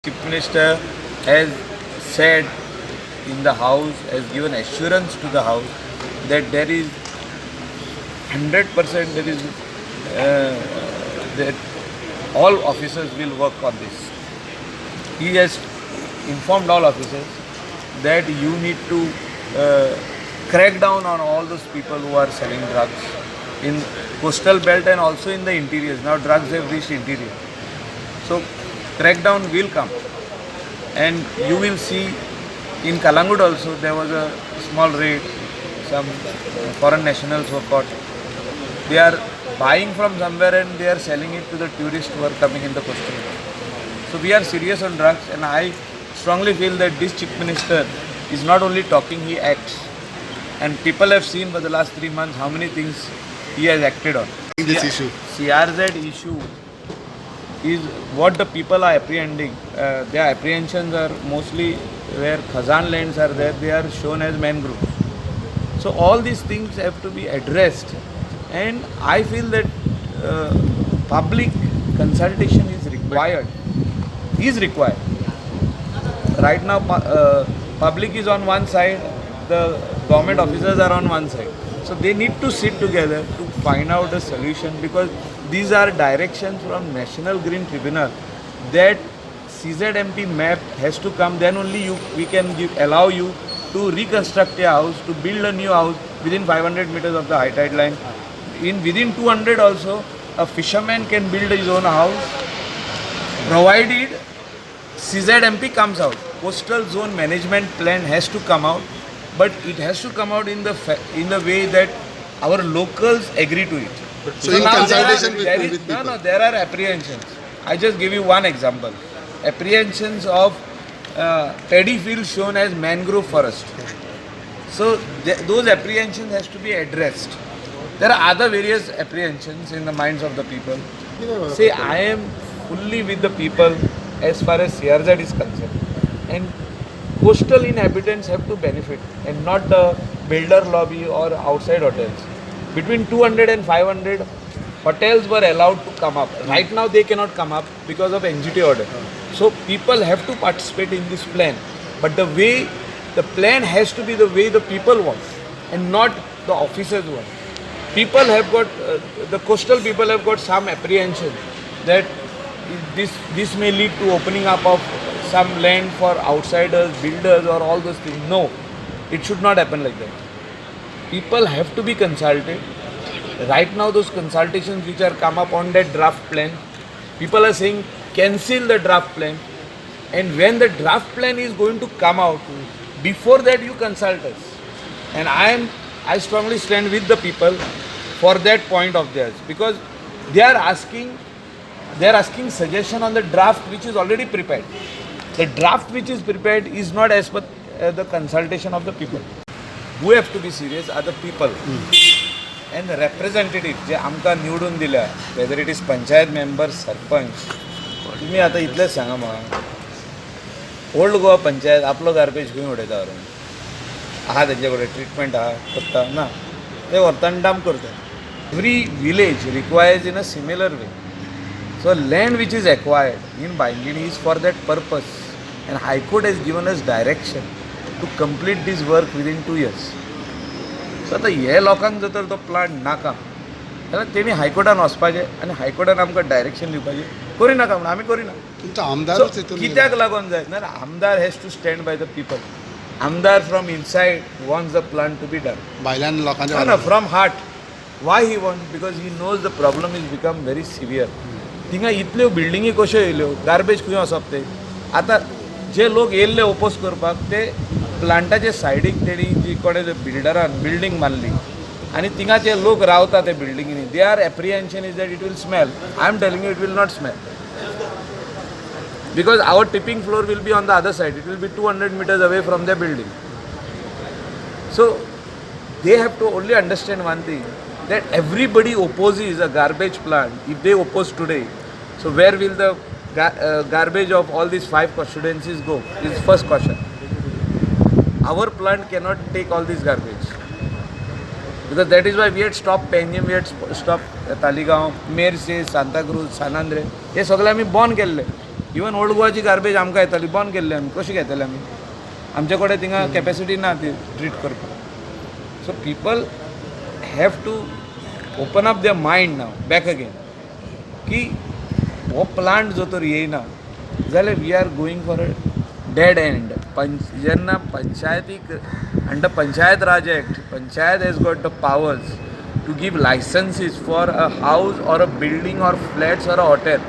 Chief Minister has said in the House, has given assurance to the House that there is 100% there is that all officers will work on this. He has informed all officers that you need to crack down on all those people who are selling drugs in coastal belt and also in the interiors. Now drugs have reached interior. So crackdown will come, and you will see in Calangute also there was a small raid. Some foreign nationals were caught. They are buying from somewhere and they are selling it to the tourists who are coming in the coastal belt. So we are serious on drugs, and I strongly feel that this Chief Minister is not only talking, he acts. And people have seen for the last 3 months how many things he has acted on. This issue. CRZ issue is what the people are apprehending. Their apprehensions are mostly where Khazan lands are there, they are shown as mangroves. So all these things have to be addressed, and I feel that public consultation is required. Is required. Right now, public is on one side, the government officers are on one side. So they need to sit together to find out a solution, because these are directions from National Green Tribunal that CZMP map has to come, then only you we can give allow you to reconstruct a house, to build a new house within 500 meters of the high tide line. In within 200 also, a fisherman can build his own house, provided CZMP comes out. Coastal Zone Management Plan has to come out, but it has to come out in the way that our locals agree to it. So in now there are- consultation with, there is- with no, people. no, there are apprehensions. I just give you one example. Apprehensions of paddy fields shown as mangrove forest. So those apprehensions has to be addressed. There are other various apprehensions in the minds of the people. See, I am fully with the people as far as CRZ is concerned. And coastal inhabitants have to benefit and not the builder lobby or outside hotels. Between 200 and 500 hotels were allowed to come up. Right now they cannot come up because of NGT order. So people have to participate in this plan. But the way the plan has to be the way the people want and not the officers want. People have got, the coastal people have got some apprehension that this may lead to opening up of some land for outsiders, builders, or all those things. No, it should not happen like that. People have to be consulted. Right now, those consultations which are come up on that draft plan, people are saying cancel the draft plan. And when the draft plan is going to come out, before that you consult us. And I strongly stand with the people for that point of theirs, because they are asking suggestion on the draft which is already prepared. The draft which is prepared is not as per the consultation of the people. Who have to be serious are the people and the representative जे आमकां निवडून दिल्या, whether it is panchayat member, sarpanch. तुमी आतां इतलेंच सांगा म्हाका, old Goa panchayat आपलो garbage खंय उडयता व्हरून? आहा तेंचे कडेन ट्रिटमेंट आहा करता ना, ते व्हरता आनी डंप करता. Every village requires in a similar way. So land which is acquired in Bainguinim is for that purpose, and High Court has given us direction to complete this work within 2 years. So आतां हे लोकांक जर तर तो plant नाका जाल्यार तेणी हायकोर्टान वचपाचें आनी हायकोर्टान आमकां डायरेक्शन दिवपाचें, करिनाका म्हणून. आमी करिना. तुमचा आमदारच हितून कित्याक लागून जाय ना? आमदार has to stand by the people. आमदार from inside wants the plant to be done. भायल्यान लोकांच्या ना, from heart. Why he want? Because he knows the problem is become very severe. थिंगा इतल्यो बिल्डिंगी कश्यो येयल्यो? गार्बेज खंय वचप ते? आतां जे लोक येयल्ले ओपोज करपाक, ते प्लांटाचे सायडीक तेणी जी कोणें बिल्डरान बिल्डींग बांदली आनी थिंगा जे लोक रावता ते बिल्डिंगीनी, their apprehension is that it will smell. I am telling you, it will not smell, because our tipping floor will be on the other side. It will be 200 meters away from the building. So they have to only understand one thing, that everybody opposes a garbage plant. If they oppose today, so where will the garbage of all these five constituencies go is first question. Our plant cannot take all this garbage, because that is why we had stopped Panjim, we had stopped Taligaon, Merces, Santacruz, San Andre, हे सगळे आमी बंद केल्ले. Even old गोवाची garbage आमकां येताली, बंद केल्ली आमी. कशी घेतले आमी? आमचे कडेन थिंगा कॅपेसिटी ना ती ट्रीट करपाक. So people have to open up their mind now back again की हो प्लांट जो तर येयना जाल्यार we are going for a dead end. पंच जेन्ना पंचायतीक under Panchayat Raj Act, panchayat has got the powers to give licenses for a house or a building or flats or a hotel.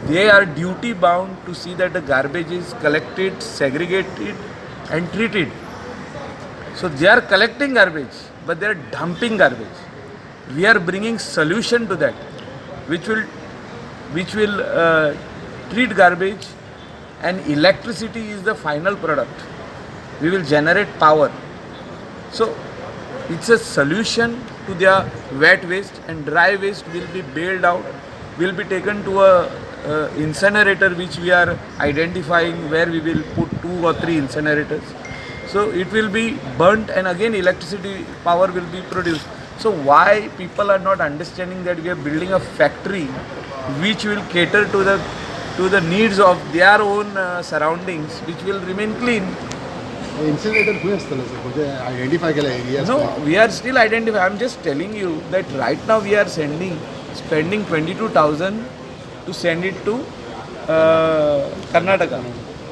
They are duty bound to see that the garbage is collected, segregated and treated. So they are collecting garbage, but they are dumping garbage. We are bringing solution to that, which will treat garbage, and electricity is the final product. We will generate power. So it's a solution to their wet waste, and dry waste will be bailed out, will be taken to a incinerator which we are identifying, where we will put 2 or 3 incinerators. So it will be burnt and again electricity power will be produced. So why people are not understanding that we are building a factory which will cater to the needs of their own surroundings, which will remain clean? Incinerator खंय आसतलो sir, म्हणजे identify केल्या area? No, we are still identifying. I'm just telling you that right now we are spending 22,000 to send it to Karnataka.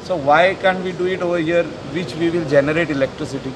So why can't we do it over here, which we will generate electricity?